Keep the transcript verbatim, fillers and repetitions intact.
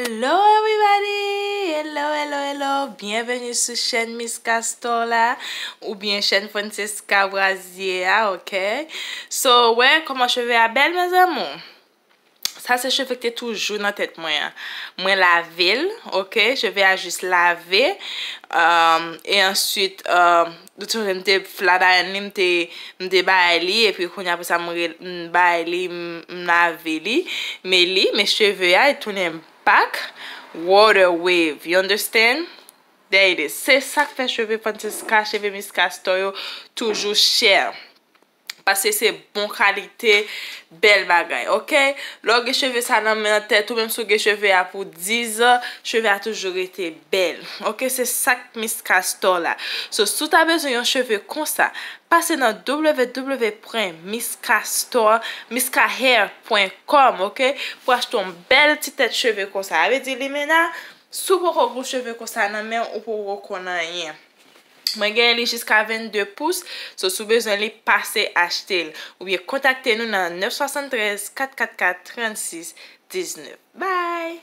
Hello everybody! Hello, hello, hello! Byenveni sou chèn Miss Castor la, oubyen chèn Francesca Brazier a, ok? So, wè kòman cheve a bèl, mes amours? Sa se cheve ki te toujou nan tèt mwen an. Mwen lave l, ok? Cheve a jis lave. Um, e answit, um, de tout fason, m te flat iron li, m te, m te bay li, epi kounye apre sa, m re- m bay li, m, m lave li. Men li, men cheve a, e tounen back water wave, you understand? There it is. Se sa k fè cheve Francesca, cheve Miss Castor yo toujou chè. Paske se bon kalite, bèl bagay, ok? Lè w gen cheve sa nan men an, tèt ou, menm si w gen cheve a pou diz an, cheve a toujou rete bèl, ok? Se sa k Miss Castor la. So, si w ta bezwen yon cheve konsa, pase nan w w w pwen miss castor, miss cahair pwen com, ok? Pou achte yon bèl ti tèt cheve konsa. Sa vle di, Limena, si w poko gen cheve konsa nan men w, ou poko konn anyen. Mwen genyen li jiska vennde pous, so si w bezwen li, pase achte l. Oubyen kontakte nou nan nèf swasann trèz, kat kat kat, trannsis diznèf. Bye!